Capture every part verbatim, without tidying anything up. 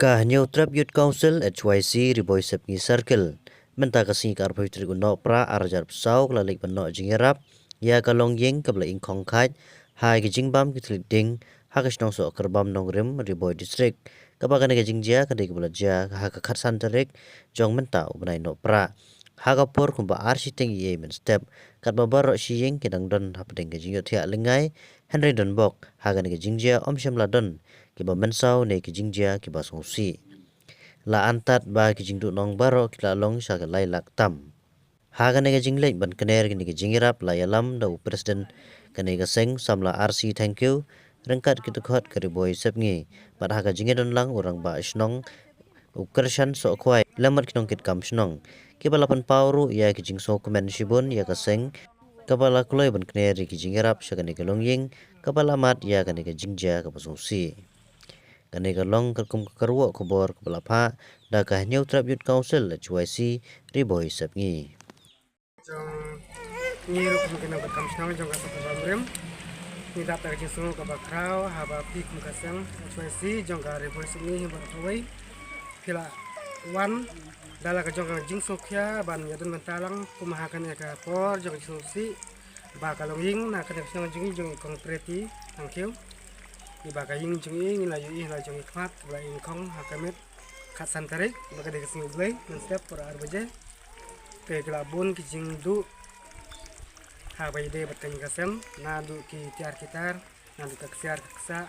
Ka Hynñiewtrep Youth Council H Y C Ri Bhoi Sepngi Circle mynta ka sngi ka arphew tarik u Nohprah arhajar arphew saw ka la leit ban noh jingïarap ïa ka longïing kaba la ing khongkhait ha ka jingbam ki thylliej ding ha ka shnong Sohkyrbam Nongrim, Ri Bhoi District, kaba kane ka jingjia ka dei kaba la jia ha ka khatsan tarik jong mynta u bnai Nohprah. Ha ka por kumba ar shiteng eiei mynstep, katba baroh shi ïing ki dang don hapdeng ka jingïohthiah lyngngai, hynrei donbok ha kane ka jingjia ym shym la don kiba mynsaw ne ki jingjia kiba sngewsih. La antad ba ki jingduhnong baroh ki la long sha ka lai lak tam. Ha kane ka jingleit ban kner kane ka jingïarap la ïalam da u President kane ka seng, Samla R C Thangkhiew, ryngkat ki dkhot ka Ri Bhoi Sepngi, bad ha ka jingïadon lang u Rangbah Shnong u Kyrshan Sohkhwai lem bad ki nongkitkam shnong, kiba la pynpaw ruh ïa ki jingsngewkmen shibun ïa ka seng, kaba la kloi ban kner ïa ki jingïarap sha kane ka longïing kaba la mad ïa kane ka jingjia kaba sngewsih. Kane ka long katkum ka kyrwoh khubor kaba la phah da ka Hynñiewtrep Youth Council H Y C Ri Bhoi Sepngi. Jong ngi ruh kum ki nongkitkam shnong jong ka Sohkyrbam Nongrim, ngi dap da ka jingsngew kaba khraw haba phi kum ka seng H Y C jong ka Ri Bhoi Sepngi hi baroh kawei phi la wan da la ka jong ka jingsngewkhia ban ïadon bynta lang kum ha kane ka por jong ka jingsngewsih ba ka longïing na kane ka shnong jong ngi jong i Kong Pretty Thangkhiew. Iba ka ïing jong i ngi la ïohi la jong i khmat ba la ing khong ha ka miet khatsan tarik ba ka dei ka sngi U Blei mynstep por ar baje. Te ki la bun ki jingduh haba ïadei bad ka ïing ka sem, naduh ki tiar ki tar, naduh ka ksiar ka ksah,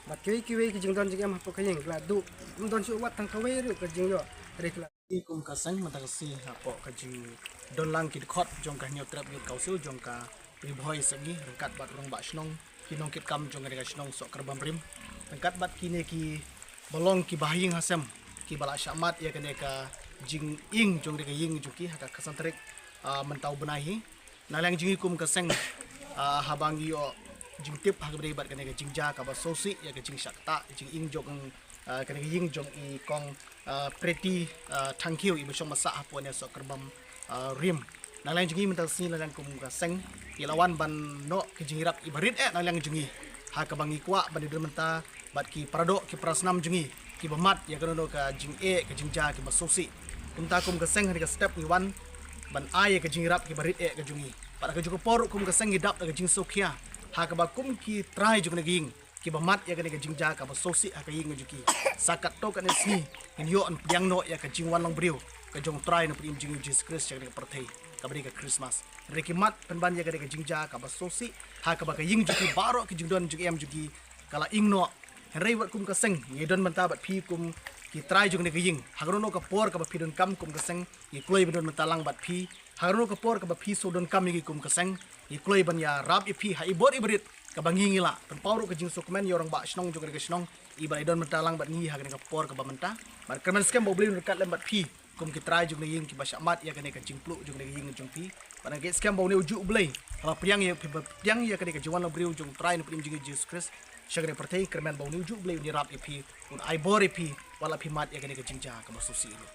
bad kiwei kiwei ki jingdon jingem hapoh ka ïing ki la duh. Ym don shuh wat tang kawei ruh ka jingïoh. Hynrei ki la Ngi kum ka seng mynta ka sngi hapoh ka jingdon lang ki dkhot jong ka Hynñiewtrep Youth Council jong ka Ri Bhoi Sepngi ryngkat bad u Rangbah Shnong, ki nongkitkam jong kane ka shnong Sohkyrbam Nongrim, ryngkat bad kine kiba long ki bahaïing hasem kiba la shah mad ïa kane ka jinging jong kane ka ïing jong ki ha ka khatsan tarik, ah, mynta u bnai hi. Na liang jong ngi kum ka seng, ah, haba ngi ïoh jingtip ha kaba ïadei bad kane ka jingjia kaba sngewsih ïa ka jingshah ktah jinging jong, ah, kane ka ïing jong i Kong, ah, Pretty, ah, Thangkhiew iba shong ba sah hapoh ne Sohkyrbam, ah, Nongrim. Na liang jong ngi mynta ka sngi na liang kum ka seng ngi la wan ban noh ka jingïarap iba rit eh na liang jong ngi, ha kaba ngi kwah ban ïadon bynta bad ki paradoh ki parasnam jong ngi kiba mad ïa kano kano ka jingeh ka jingjia kiba sngewsih. Kumta kum ka seng ha kane ka step ngi wan ban ai ïa ka jingïarap kiba rit eh ka jong ngi. Bad ha kajuh ka por ruh kum ka seng ngi dap da ka jingsngewkhia ha kaba kum ki trai jong kane ka ïing kiba mad ïa kane ka jingjia kaba sngewsih ha ka ïing jong ki, sa katto katne sngi ngin ïoh ban pdiang noh ïa ka jingwan long briew ka jong u Trai Nongpynim jong ngi u Jisu Khrist sha kane ka pyrthei kaba dei ka Christmas. Hynrei ki mad pynban ïa kane ka jingjia kaba sngewsih ha kaba ka ïing jong ki baroh ki jingdon jingem jong ki ka la ing noh. Hynrei wat kum ka seng ngi don bynta bad phi kum ki trai jong kane ka ïing, ha kano kano ka por kaba phi donkam kum ka seng ngi kloi ban don bynta lang bad phi. Ha kano kano ka por kaba phi shu donkam ïa ngi kum ka seng ngi kloi ban ïarap ïa phi ha i bor i barit kaba ngi ngi lah. Pynpaw ruh ka jingsngewkmen ïa u Rangbah Shnong jong kane ka shnong iba la ïadon bynta lang bad ngi ha kane ka por kaba mynta. Bad kyrmen skhem ba U Blei un ryngkat lem bad phi kum ki trai jong kane ka ïing kiba shah mad ïa kane ka jingpluh jong kane ka ïing jong phi. Bad nga ngeit skhem ba une ujuh U Blei haba pdiang ïa phi, ba pdiang ïa kane ka jingwan long briew jong u Trai Nongpynim jong ngi u Jisu Khrist sha kane ka pyrthei, kyrmen ba une ujuh U Blei un ïarap ïa phi, un ai bor ïa phi, wat la phi mad ïa kane ka jingjia kaba sngewsih lut.